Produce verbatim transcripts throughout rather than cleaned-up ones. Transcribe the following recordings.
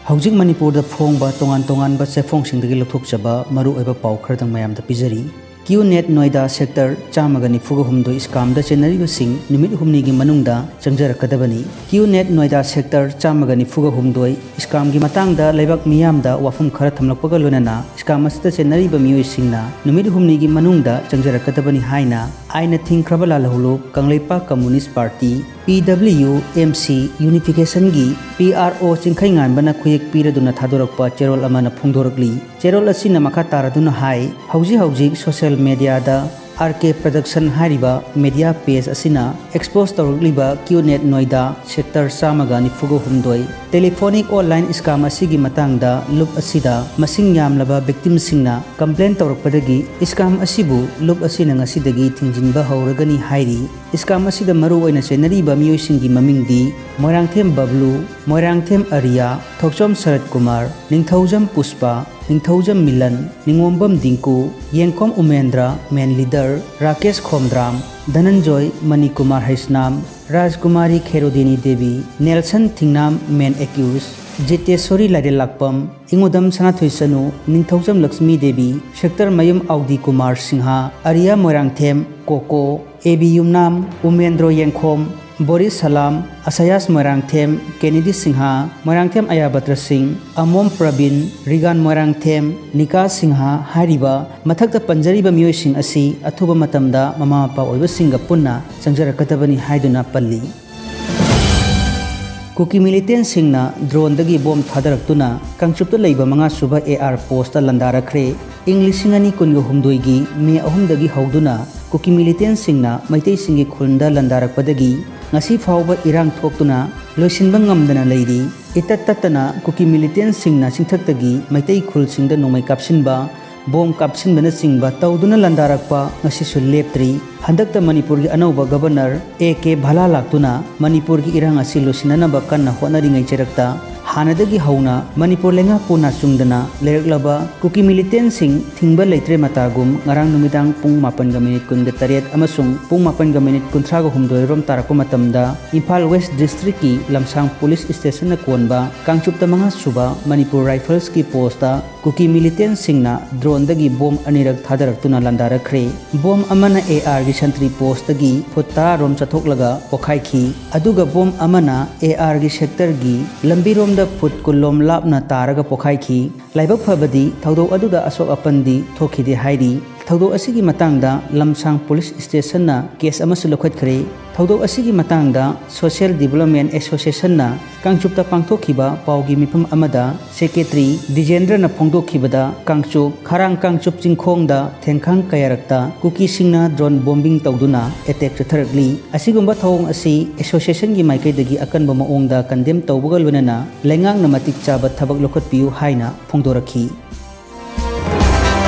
ꯍꯧꯖꯤꯛ ꯃꯅꯤꯄꯨꯔꯗ ꯐꯣꯡꯕ ꯇꯣꯉꯥꯟ ꯇꯣꯉꯥꯟꯕ ꯆꯦꯐꯣꯡꯁꯤꯡꯗꯒꯤ ꯂꯧꯊꯣꯛꯆꯕ ꯃꯔꯨꯑꯣꯏꯕ ꯄꯥꯎ ꯈꯔꯗꯪ ꯃꯌꯥꯝꯗ ꯄꯤꯖꯔꯤ꯫ ꯀ꯭ꯌꯨ ꯅꯦꯠ ꯅꯣꯏꯗꯥ ꯁꯦꯛꯇꯔ ꯆꯥꯝꯃꯒ ꯅꯤꯐꯨꯒ ꯍꯨꯝꯗꯣꯏ ꯁ꯭ꯀꯥꯝꯗ ꯆꯦꯟꯅꯔꯤꯕꯁꯤꯡ ꯅꯨꯃꯤꯠ ꯍꯨꯝꯅꯤꯒꯤ ꯃꯅꯨꯡꯗ ꯆꯪꯖꯔꯛꯀꯗꯕꯅꯤ꯫ ꯀ꯭ꯌꯨ ꯅꯦꯠ ꯅꯣꯏꯗꯥ ꯁꯦꯛꯇꯔ ꯆꯥꯝꯃꯒ ꯅꯤꯐꯨꯒ ꯍꯨꯝꯗꯣꯏ ꯁ꯭ꯀꯥꯝꯒꯤ ꯃꯇꯥꯡꯗ ꯂꯩꯕꯥꯛ ꯃꯤꯌꯥꯝꯗ ꯋꯥꯐꯝ ꯈꯔ ꯊꯝꯂꯛꯄꯒ ꯂꯣꯏꯅꯅ ꯁ꯭ꯀꯥꯝ ꯑꯁꯤꯗ ꯆꯦꯟꯅꯔꯤꯕ ꯃꯤꯑꯣꯏꯁꯤꯡꯅ ꯅꯨꯃꯤꯠ ꯍꯨꯝꯅꯤꯒꯤ ꯃꯅꯨꯡꯗ ꯆꯪꯖꯔꯛꯀꯗꯕꯅꯤ ꯍꯥꯏꯅ ꯑꯥꯏꯟꯅ ꯊꯤꯡꯈ꯭ꯔꯕ ꯂꯥꯜꯍꯧꯂꯨꯞ ꯀꯪꯂꯩꯄꯥꯛ ꯀꯝꯃꯨꯅꯤꯁ꯭ꯠ ꯄꯥꯔꯇꯤ, ꯄꯤ ꯗꯕ꯭ꯂꯤꯌꯨ ꯑꯦꯝ ꯁꯤ, ꯌꯨꯅꯤꯐꯤꯀꯦꯁꯟꯒꯤ ꯄꯤ ꯑꯥꯔ ꯑꯣ ꯆꯤꯡꯈꯩꯉꯥꯟꯕꯅ ꯈꯨꯌꯦꯛ ꯄꯤꯔꯗꯨꯅ ꯊꯥꯗꯣꯔꯛꯄ ꯆꯦꯔꯣꯜ ꯑꯃꯅ ꯐꯣꯡꯗꯣꯔꯛꯂꯤ꯫ ꯆꯦꯔꯣꯜ ꯑꯁꯤꯅ ꯃꯈꯥ ꯇꯥꯔꯗꯨꯅ ꯍꯥꯏ, ꯍꯧꯖꯤꯛ ꯍꯧꯖꯤꯛ ꯁꯣꯁꯤꯌꯦꯜ ꯃꯦꯗꯤꯌꯥꯗ ꯑꯥꯔ ꯀꯦ ꯄ꯭ꯔꯗꯛꯁꯟ ꯍꯥꯏꯔꯤꯕ ꯃꯦꯗꯤꯌꯥ ꯄꯦꯖ ꯑꯁꯤꯅ ꯑꯦꯛꯁꯄꯣꯖ ꯇꯧꯔꯛꯂꯤꯕ ꯀ꯭ꯌꯨ ꯅꯦꯠ ꯅꯣꯏꯗꯥ ꯁꯦꯛꯇꯔ ꯆꯥꯝꯃꯒ ꯅꯤꯐꯨꯒ ꯍꯨꯝꯗꯣꯏ ꯇꯦꯂꯤꯐꯣꯅꯤꯛ ꯑꯣꯟꯂꯥꯏꯟ ꯁ꯭ꯀꯥꯝ ꯑꯁꯤꯒꯤ ꯃꯇꯥꯡꯗ ꯂꯨꯞ ꯑꯁꯤꯗ ꯃꯁꯤꯡ ꯌꯥꯝꯂꯕ ꯚꯤꯛꯇꯤꯝꯁꯤꯡꯅ ꯀꯝꯄ꯭ꯂꯦꯟ ꯇꯧꯔꯛꯄꯗꯒꯤ ꯁ꯭ꯀꯥꯝ ꯑꯁꯤꯕꯨ ꯂꯨꯞ ꯑꯁꯤꯅ ꯉꯁꯤꯗꯒꯤ ꯊꯤꯡꯖꯤꯟꯕ ꯍꯧꯔꯒꯅꯤ ꯍꯥꯏꯔꯤ꯫ ꯁ꯭ꯀꯥꯝ ꯑꯁꯤꯗ ꯃꯔꯨ ꯑꯣꯏꯅ ꯆꯦꯟꯅꯔꯤꯕ ꯃꯤꯑꯣꯏꯁꯤꯡꯒꯤ ꯃꯃꯤꯡꯗꯤ Moirangthem Bablu, Moirangthem Ariya, Thokchom Sarat Kumar, Ningthoujam Puspa, Ningthoujam Milan, Ningombam Dinku, Yengkhom Umendra, men leader, Rakesh Khomdram, Dhananjoy, Manikumar Heisnam, Rajkumari Kherodini Devi, Nelson Thingnam, ꯃꯦꯟ ꯑꯦꯀ꯭ꯌꯨꯁ, ꯖꯤꯇꯦꯁꯣꯔꯤ ꯂꯥꯏꯔꯦꯜꯂꯥꯛꯄꯝ, ꯏꯉꯨꯗꯝ ꯁꯅꯥꯊꯣꯏꯁꯅꯨ, ꯅꯤꯡꯊꯧꯖꯝ ꯂꯛꯁꯃꯤ ꯗꯦꯕꯤ, ꯁꯦꯛꯇꯔ ꯃꯌꯨꯝ Oudi Kumar Singh, Ariya Moirangthem, Koko, A B Yumnam, Umendro Yengkhom, Boris ꯁꯂꯥꯝ, ꯑꯁꯌꯥꯁ ꯃꯣꯏꯔꯥꯡꯊꯦꯝ, ꯀꯦꯅꯦꯗꯤ ꯁꯤꯡꯍ, ꯃꯣꯏꯔꯥꯡꯊꯦꯝ ꯑꯌꯥꯕꯇ꯭ꯔ ꯁꯤꯡ, ꯑꯃꯣꯝ ꯄ꯭ꯔꯕꯤꯟ, ꯔꯤꯒꯥꯟ ꯃꯣꯏꯔꯥꯡꯊꯦꯝ, ꯅꯤꯀꯥ ꯁꯤꯡꯍ ꯍꯥꯏꯔꯤꯕ ꯃꯊꯛꯇ ꯄꯟꯖꯔꯤꯕ ꯃꯤꯑꯣꯏꯁꯤꯡ ꯑꯁꯤ ꯑꯊꯨꯕ ꯃꯇꯝꯗ ꯃꯃꯥ ꯃꯄꯥ ꯑꯣꯏꯕꯁꯤꯡꯒ ꯄꯨꯟꯅ ꯆꯪꯖꯔꯛꯀꯗꯕꯅꯤ ꯍꯥꯏꯗꯨꯅ ꯄꯜꯂꯤ꯫ ꯀꯨꯀꯤ ꯃꯤꯂꯤꯇꯦꯟꯁꯤꯡꯅ ꯗ꯭ꯔꯣꯟꯗꯒꯤ ꯕꯣꯝ ꯊꯥꯗꯔꯛꯇꯨꯅ ꯀꯥꯡꯆꯨꯞꯇ ꯂꯩꯕ ꯃꯉꯥ ꯁꯨꯕ ꯑꯦ ꯑꯥꯔ ꯄꯣꯁꯇ ꯂꯥꯟꯗꯥꯔꯛꯈ꯭ꯔꯦ꯫ ꯏꯪ ꯂꯤꯁꯤꯡ ꯑꯅꯤ ꯀꯨꯟꯒ ꯍꯨꯝꯗꯣꯏꯒꯤ ꯃꯦ ꯑꯍꯨꯝꯗꯒꯤ ꯍꯧꯗꯨꯅ ꯀꯨꯀꯤ ꯃꯤꯂꯤꯇꯦꯟꯁꯤꯡꯅ ꯃꯩꯇꯩꯁꯤꯡꯒꯤ ꯈꯨꯜꯗ ꯂꯥꯟꯗꯥꯔꯛꯄꯗꯒꯤ ꯉꯁꯤ ꯐꯥꯎꯕ ꯏꯔꯥꯡ ꯊꯣꯛꯇꯨꯅ ꯂꯣꯏꯁꯤꯟꯕ ꯉꯝꯗꯅ ꯂꯩꯔꯤ꯫ ꯏꯇꯠ ꯇꯠꯇꯅ ꯀꯨꯀꯤ ꯃꯤꯂꯤꯇꯦꯟꯁꯤꯡꯅ ꯆꯤꯡꯊꯛꯇꯒꯤ ꯃꯩꯇꯩ ꯈꯨꯜꯁꯤꯡꯗ ꯅꯣꯡꯃꯩ ꯀꯥꯞꯁꯤꯟꯕ, ꯕꯣꯝ ꯀꯥꯞꯁꯤꯟꯕꯅꯆꯤꯡꯕ ꯇꯧꯗꯨꯅ ꯂꯥꯟꯗꯥꯔꯛꯄ ꯉꯁꯤꯁꯨ ꯂꯦꯞꯇ꯭ꯔꯤ꯫ ꯍꯟꯗꯛꯇ ꯃꯅꯤꯄꯨꯔꯒꯤ ꯑꯅꯧꯕ ꯒꯕꯔꯅꯔ ꯑꯦ ꯀꯦ ꯚꯥꯂꯥ ꯂꯥꯛꯇꯨꯅ ꯃꯅꯤꯄꯨꯔꯒꯤ ꯏꯔꯥꯡ ꯑꯁꯤ ꯂꯣꯏꯁꯤꯟꯅꯅꯕ ꯀꯟꯅ ꯍꯣꯠꯅꯔꯤꯉꯩ ꯆꯩꯔꯛꯇ ꯍꯥꯟꯅꯗꯒꯤ ꯍꯧꯅ ꯃꯅꯤꯄꯨꯔ ꯂꯩꯉꯥꯛꯄꯨ ꯅꯥꯆꯨꯡꯗꯅ ꯂꯩꯔꯛꯂꯕ ꯀꯨꯀꯤ ꯃꯤꯂꯤꯇꯦꯟꯁꯤꯡ ꯊꯤꯡꯕ ꯂꯩꯇ꯭ꯔꯦ ꯃꯇꯥꯒꯨꯝ, ꯉꯔꯥꯡ ꯅꯨꯃꯤꯗꯥꯡ ꯄꯨꯡ ꯃꯥꯄꯟꯒ ꯃꯤꯅꯤꯠ ꯀꯨꯟꯒ ꯇꯔꯦꯠ ꯑꯃꯁꯨꯡ ꯄꯨꯡ ꯃꯥꯄꯟꯒ ꯃꯤꯅꯤꯠ ꯀꯨꯟꯊ꯭ꯔꯥꯒ ꯍꯨꯝꯗꯣꯏ ꯔꯣꯝ ꯇꯥꯔꯛꯄ ꯃꯇꯝꯗ ꯏꯝꯐꯥꯜ ꯋꯦꯁ ꯗꯤꯁꯇ꯭ꯔꯤꯛꯀꯤ ꯂꯝꯁꯥꯡ ꯄꯨꯂꯤꯁ ꯁ꯭ꯇꯦꯁꯟꯅ ꯀꯣꯟꯕ ꯀꯥꯡꯆꯨꯞꯇ ꯃꯉꯥ ꯁꯨꯕ ꯃꯅꯤꯄꯨꯔ ꯔꯥꯏꯐꯜꯁꯀꯤ ꯄꯣꯁꯇ ꯀꯨꯀꯤ ꯃꯤꯂꯤꯇꯦꯟꯁꯤꯡꯅ ꯗ꯭ꯔꯣꯟꯗꯒꯤ ꯕꯣꯝ ꯑꯅꯤꯔꯛ ꯊꯥꯗꯔꯛꯇꯨꯅ ꯂꯥꯟꯗꯥꯔꯛꯈ꯭ꯔꯦ꯫ ꯕꯣꯝ ꯑꯃꯅ ꯑꯦ ꯑꯥꯔꯒꯤ ꯁꯟꯇ꯭ꯔꯤ ꯄꯣꯁꯇꯒꯤ ꯐꯨꯠ ꯇꯔꯥ ꯔꯣꯝ ꯆꯠꯊꯣꯛꯂꯒ ꯄꯣꯈꯥꯏꯈꯤ, ꯑꯗꯨꯒ ꯕꯣꯝ ꯑꯃꯅ ꯑꯦ ꯑꯥꯔꯒꯤ ꯁꯦꯛꯇꯔꯒꯤ ꯂꯝꯕꯤꯔꯣꯝꯗ ꯐꯨꯠ ꯀꯨꯟ ꯂꯣꯝ ꯂꯥꯞꯅ ꯇꯥꯔꯒ ꯄꯣꯈꯥꯏꯈꯤ꯫ ꯂꯥꯏꯕꯛ ꯐꯕꯗꯤ ꯊꯧꯗꯣꯛ ꯑꯗꯨꯗ ꯑꯁꯣꯛ ꯑꯄꯟꯗꯤ ꯊꯣꯛꯈꯤꯗꯦ ꯍꯥꯏꯔꯤ꯫ ꯊꯧꯗꯣꯛ ꯑꯁꯤꯒꯤ ꯃꯇꯥꯡꯗ ꯂꯝꯁꯥꯡ ꯄꯨꯂꯤꯁ ꯁ꯭ꯇꯦꯁꯟꯅ ꯀꯦꯁ ꯑꯃꯁꯨ ꯂꯧꯈꯠꯈ꯭ꯔꯦ꯫ ꯊꯧꯗꯣꯛ ꯑꯁꯤꯒꯤ ꯃꯇꯥꯡꯗ ꯁꯣꯁꯤꯌꯦꯜ ꯗꯤꯕꯂꯞꯃꯦꯟ ꯑꯦꯁꯣꯁꯤꯌꯦꯁꯟꯅ ꯀꯥꯡꯆꯨꯞꯇ ꯄꯥꯡꯊꯣꯛꯈꯤꯕ ꯄꯥꯎꯒꯤ ꯃꯤꯐꯝ ꯑꯃꯗ secretary ꯗꯤꯖꯦꯟꯗ꯭ꯔꯅ ꯐꯣꯡꯗꯣꯛꯈꯤꯕꯗ, Kangchup, ꯈꯔꯥꯡ Kangchup ꯆꯤꯡꯈꯣꯡꯗ ꯊꯦꯡꯈꯥꯡ ꯀꯌꯥꯔꯛꯇ ꯀꯨꯀꯤꯁꯤꯡꯅ drone bombing ꯇꯧꯗꯨꯅ ꯑꯦꯇꯦꯛ ꯆꯠꯊꯔꯛꯂꯤ꯫ ꯑꯁꯤꯒꯨꯝꯕ ꯊꯧꯑꯣꯡ ꯑꯁꯤ ꯑꯦꯁꯣꯁꯤꯌꯦꯁꯟꯒꯤ ꯃꯥꯏꯀꯩꯗꯒꯤ ꯑꯀꯟꯕ ꯃꯑꯣꯡꯗ ꯀꯟꯗꯦꯝ ꯇꯧꯕꯒ ꯂꯣꯏꯅꯅ ꯂꯩꯉꯥꯛꯅ ꯃꯇꯤꯛ ꯆꯥꯕ ꯊꯕꯛ ꯂꯧꯈꯠꯄꯤꯌꯨ ꯍꯥꯏꯅ ꯐꯣꯡꯗꯣꯔꯛꯈꯤ꯫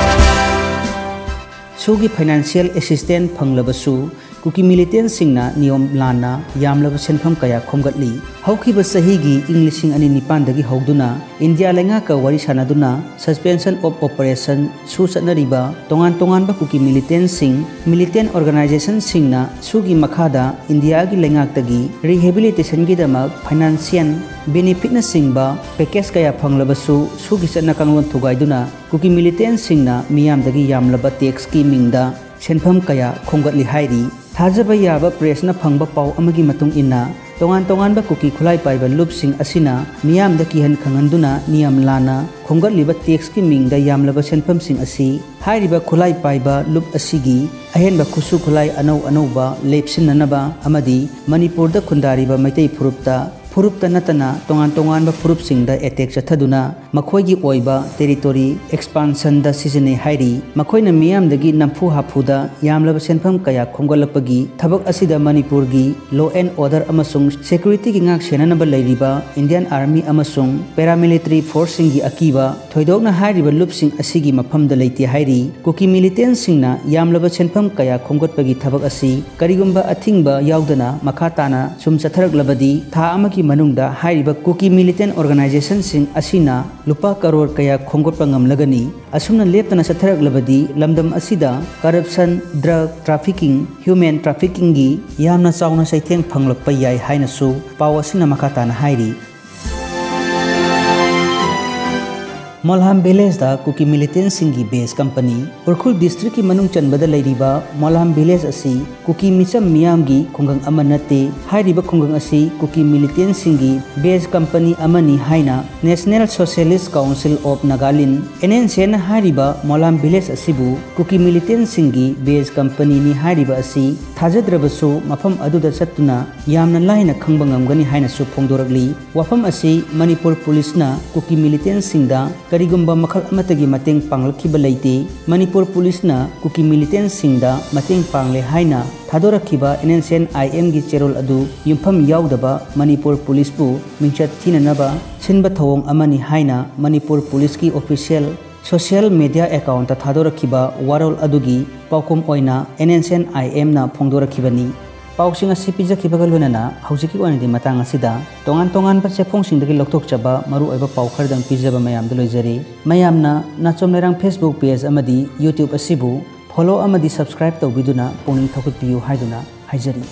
ꯁꯨꯒꯤ ꯐꯥꯏꯅꯥꯟꯁꯤꯌꯦꯜ ꯑꯦꯁꯤꯁꯇꯦꯟ ꯐꯪꯂꯕꯁꯨ ꯀꯨꯀꯤ ꯃꯤꯂꯤꯇꯦꯟꯁꯤꯡꯅ ꯅꯤꯌꯣꯝ ꯂꯥꯟꯅ ꯌꯥꯝꯂꯕ ꯁꯦꯟꯐꯝ ꯀꯌꯥ ꯈꯣꯝꯒꯠꯂꯤ꯫ ꯍꯧꯈꯤꯕ ꯆꯍꯤꯒꯤ ꯏꯪ ꯂꯤꯁꯤꯡ ꯑꯅꯤ ꯅꯤꯄꯥꯟꯗꯒꯤ ꯍꯧꯗꯨꯅ ꯏꯟꯗꯤꯌꯥ ꯂꯩꯉꯥꯛꯀ ꯋꯥꯔꯤ ꯁꯥꯅꯗꯨꯅ suspension of operation ꯁꯨ ꯆꯠꯅꯔꯤꯕ ꯇꯣꯉꯥꯟ ꯇꯣꯉꯥꯟꯕ ꯀꯨꯀꯤ ꯃꯤꯂꯤꯇꯦꯟꯁꯤꯡ, ꯃꯤꯂꯤꯇꯦꯟ ꯑꯣꯔꯒꯅꯥꯏꯖꯦꯁꯟꯁꯤꯡꯅ ꯁꯨꯒꯤ ꯃꯈꯥꯗ ꯏꯟꯗꯤꯌꯥꯒꯤ ꯂꯩꯉꯥꯛꯇꯒꯤ rehabilitationꯒꯤꯗꯃꯛ financial benefitꯅꯆꯤꯡꯕ package ꯀꯌꯥ ꯐꯪꯂꯕꯁꯨ ꯁꯨꯒꯤ ꯆꯠꯅ ꯀꯥꯡꯂꯣꯟ ꯊꯨꯒꯥꯏꯗꯨꯅ ꯀꯨꯀꯤ ꯃꯤꯂꯤꯇꯦꯟꯁꯤꯡꯅ ꯃꯤꯌꯥꯝꯗꯒꯤ ꯌꯥꯝꯂꯕ taxꯀꯤ ꯃꯤꯡꯗ ꯁꯦꯟꯐꯝ ꯀꯌꯥ ꯈꯣꯝꯒꯠꯂꯤ ꯍꯥꯏꯔꯤ꯫ ꯊꯥꯖꯕ ꯌꯥꯕ pressꯅ ꯐꯪꯕ ꯄꯥꯎ ꯑꯃꯒꯤ ꯃꯇꯨꯡ ꯏꯟꯅ, ꯇꯣꯉꯥꯟ ꯇꯣꯉꯥꯟꯕ ꯀꯨꯀꯤ ꯈꯨꯠꯂꯥꯏ ꯄꯥꯏꯕ ꯂꯨꯞꯁꯤꯡ ꯑꯁꯤꯅ ꯃꯤꯌꯥꯝꯗ ꯀꯤꯍꯟ ꯈꯪꯍꯟꯗꯨꯅ ꯅꯤꯌꯝ ꯂꯥꯟꯅ ꯈꯣꯝꯒꯠꯂꯤꯕ taxꯀꯤ ꯃꯤꯡꯗ ꯌꯥꯝꯂꯕ ꯁꯦꯟꯐꯝꯁꯤꯡ ꯑꯁꯤ ꯍꯥꯏꯔꯤꯕ ꯈꯨꯠꯂꯥꯏ ꯄꯥꯏꯕ ꯂꯨꯞ ꯑꯁꯤꯒꯤ ꯑꯍꯦꯟꯕ ꯈꯨꯠꯁꯨ ꯈꯨꯠꯂꯥꯏ ꯑꯅꯧ ꯑꯅꯧꯕ ꯂꯦꯞꯁꯤꯟꯅꯅꯕ ꯑꯃꯗꯤ ꯃꯅꯤꯄꯨꯔꯗ ꯈꯨꯟꯗꯥꯔꯤꯕ ꯃꯩꯇꯩ ꯐꯨꯔꯨꯞꯇ ꯐꯨꯔꯨꯞꯇ ꯅꯠꯇꯅ ꯇꯣꯉꯥꯟ ꯇꯣꯉꯥꯟꯕ ꯐꯨꯔꯨꯞꯁꯤꯡꯗ attack ꯆꯠꯊꯗꯨꯅ ꯃꯈꯣꯏꯒꯤ ꯑꯣꯏꯕ territory expansionꯗ ꯁꯤꯖꯤꯟꯅꯩ ꯍꯥꯏꯔꯤ꯫ ꯃꯈꯣꯏꯅ ꯃꯤꯌꯥꯝꯗꯒꯤ ꯅꯝꯐꯨ ꯍꯥꯐꯨꯗ ꯌꯥꯝꯂꯕ ꯁꯦꯟꯐꯝ ꯀꯌꯥ ꯈꯣꯝꯒꯠꯂꯛꯄꯒꯤ ꯊꯕꯛ ꯑꯁꯤꯗ ꯃꯅꯤꯄꯨꯔꯒꯤ law and order ꯑꯃꯁꯨꯡ securityꯒꯤ ꯉꯥꯛ ꯁꯦꯟꯅꯅꯕ ꯂꯩꯔꯤꯕ Indian Army ꯑꯃꯁꯨꯡ paramilitary forceꯁꯤꯡꯒꯤ ꯑꯀꯤꯕ ꯊꯣꯏꯗꯣꯛꯅ ꯍꯥꯏꯔꯤꯕ ꯂꯨꯞꯁꯤꯡ ꯑꯁꯤꯒꯤ ꯃꯐꯝꯗ ꯂꯩꯇꯦ ꯍꯥꯏꯔꯤ꯫ ꯀꯨꯀꯤ militantꯁꯤꯡꯅ ꯌꯥꯝꯂꯕ ꯁꯦꯟꯐꯝ ꯀꯌꯥ ꯈꯣꯝꯒꯠꯄꯒꯤ ꯊꯕꯛ ꯑꯁꯤ ꯀꯔꯤꯒꯨꯝꯕ ꯑꯊꯤꯡꯕ ꯌꯥꯎꯗꯅ ꯃꯈꯥ ꯇꯥꯅ ꯁꯨꯝ ꯆꯠꯊꯔꯛꯂꯕꯗꯤ ꯊꯥ ꯑꯃꯒꯤ ꯃꯅꯨꯡꯗ ꯍꯥꯏꯔꯤꯕ ꯀꯨꯀꯤ ꯃꯤꯂꯤꯇꯦꯟ ꯑꯣꯔꯒꯅꯥꯏꯖꯦꯁꯟꯁꯤꯡ ꯑꯁꯤꯅ ꯂꯨꯄꯥ ꯀꯔꯣꯔ ꯀꯌꯥ ꯈꯣꯝꯒꯠꯄ ꯉꯝꯂꯒꯅꯤ? ꯑꯁꯨꯝꯅ ꯂꯦꯞꯇꯅ ꯆꯠꯊꯔꯛꯂꯕꯗꯤ ꯂꯝꯗꯝ ꯑꯁꯤꯗ ꯀꯔꯞꯁꯟ, ꯗ꯭ꯔꯒ ꯇ꯭ꯔꯥꯐꯤꯀꯤꯡ, ꯍ꯭ꯌꯨꯃꯦꯟ ꯇ꯭ꯔꯥꯐꯤꯀꯤꯡꯒꯤ ꯌꯥꯝꯅ ꯆꯥꯎꯅ ꯆꯩꯊꯦꯡ ꯐꯪꯂꯛꯄ ꯌꯥꯏ ꯍꯥꯏꯅꯁꯨ ꯄꯥꯎ ꯑꯁꯤꯅ ꯃꯈꯥ ꯇꯥꯅ ꯍꯥꯏꯔꯤ꯫ ꯃꯣꯜꯍꯥꯝ ꯚꯤꯂꯦꯖꯇ ꯀꯨꯀꯤ ꯃꯤꯂꯤꯇꯦꯟꯁꯤꯡꯒꯤ ꯕꯦꯁ ꯀꯝꯄꯅꯤ꯫ ꯎꯈ꯭ꯔꯨꯜ ꯗꯤꯁꯇ꯭ꯔꯤꯛꯀꯤ ꯃꯅꯨꯡ ꯆꯟꯕꯗ ꯂꯩꯔꯤꯕ ꯃꯣꯜꯍꯥꯝ ꯚꯤꯂꯦꯖ ꯑꯁꯤ ꯀꯨꯀꯤ ꯃꯤꯆꯝ ꯃꯤꯌꯥꯝꯒꯤ ꯈꯨꯡꯒꯪ ꯑꯃ ꯅꯠꯇꯦ꯫ ꯍꯥꯏꯔꯤꯕ ꯈꯨꯡꯒꯪ ꯑꯁꯤ ꯀꯨꯀꯤ ꯃꯤꯂꯤꯇꯦꯟꯁꯤꯡꯒꯤ ꯕꯦꯁ ꯀꯝꯄꯅꯤ ꯑꯃꯅꯤ ꯍꯥꯏꯅ National Socialist Council of Nagaland, NSCN ꯍꯥꯏꯔꯤꯕ ꯃꯣꯜꯍꯥꯝ ꯚꯤꯂꯦꯖ ꯑꯁꯤꯕꯨ ꯀꯨꯀꯤ ꯃꯤꯂꯤꯇꯦꯟꯁꯤꯡꯒꯤ ꯕꯦꯁ ꯀꯝꯄꯅꯤꯅꯤ ꯍꯥꯏꯔꯤꯕ ꯑꯁꯤ ꯊꯥꯖꯗ꯭ꯔꯕꯁꯨ ꯃꯐꯝ ꯑꯗꯨꯗ ꯆꯠꯇꯨꯅ ꯌꯥꯝꯅ ꯂꯥꯏꯅ ꯈꯪꯕ ꯉꯝꯒꯅꯤ ꯍꯥꯏꯅꯁꯨ ꯐꯣꯡꯗꯣꯔꯛꯂꯤ꯫ ꯋꯥꯐꯝ ꯑꯁꯤ ꯃꯅꯤꯄꯨꯔ ꯄꯨꯂꯤꯁꯅ ꯀꯨꯀꯤ ꯃꯤꯂꯤꯇꯦꯟꯁꯤꯡꯗ ꯀꯔꯤꯒꯨꯝꯕ ꯃꯈꯜ ꯑꯃꯠꯇꯒꯤ ꯃꯇꯦꯡ ꯄꯥꯡꯂꯛꯈꯤꯕ ꯂꯩꯇꯦ꯫ ꯃꯅꯤꯄꯨꯔ ꯄꯨꯂꯤꯁꯅ ꯀꯨꯀꯤ ꯃꯤꯂꯤꯇꯦꯟꯁꯤꯡꯗ ꯃꯇꯦꯡ ꯄꯥꯡꯂꯦ ꯍꯥꯏꯅ ꯊꯥꯗꯣꯔꯛꯈꯤꯕ NSCN IM ꯒꯤ ꯆꯦꯔꯣꯜ ꯑꯗꯨ ꯌꯨꯝꯐꯝ ꯌꯥꯎꯗꯕ ꯃꯅꯤꯄꯨꯔ ꯄꯨꯂꯤꯁꯄꯨ ꯃꯤꯡꯆꯠ ꯊꯤꯅꯅꯕ ꯁꯤꯟꯕ ꯊꯧꯑꯣꯡ ꯑꯃꯅꯤ ꯍꯥꯏꯅ ꯃꯅꯤꯄꯨꯔ ꯄꯨꯂꯤꯁꯀꯤ ꯑꯣꯐꯤꯁꯤꯌꯦꯜ ꯁꯣꯁꯤꯌꯦꯜ ꯃꯦꯗꯤꯌꯥ ꯑꯦꯀꯥꯎꯟꯇ ꯊꯥꯗꯣꯔꯛꯈꯤꯕ ꯋꯥꯔꯣꯜ ꯑꯗꯨꯒꯤ ꯄꯥꯎꯈꯨꯝ ꯑꯣꯏꯅ NSCN IM ꯅ ꯐꯣꯡꯗꯣꯔꯛꯈꯤꯕꯅꯤ꯫ ꯄꯥꯎꯁꯤꯡ ꯑꯁꯤ ꯄꯤꯖꯈꯤꯕꯒ ꯂꯣꯏꯅꯅ ꯍꯧꯖꯤꯛꯀꯤ ꯑꯣꯏꯅꯗꯤ ꯃꯇꯥꯡ ꯑꯁꯤꯗ ꯇꯣꯉꯥꯟ ꯇꯣꯉꯥꯟꯕ ꯆꯦꯐꯣꯡꯁꯤꯡꯗꯒꯤ ꯂꯧꯊꯣꯛꯆꯕ ꯃꯔꯨꯑꯣꯏꯕ ꯄꯥꯎ ꯈꯔꯗꯪ ꯄꯤꯖꯕ ꯃꯌꯥꯝꯗ ꯂꯣꯏꯖꯔꯤ꯫ ꯃꯌꯥꯝꯅ ꯅꯥꯆꯣꯝ ꯂꯩꯔꯥꯡ Facebook page ꯑꯃꯗꯤ YouTube ꯑꯁꯤꯕꯨ follow ꯑꯃꯗꯤ subscribe ꯇꯧꯕꯤꯗꯨꯅ ꯄꯨꯛꯅꯤꯡ ꯊꯧꯒꯠꯄꯤꯌꯨ ꯍꯥꯏꯗꯨꯅ ꯍꯥꯏꯖꯔꯤ꯫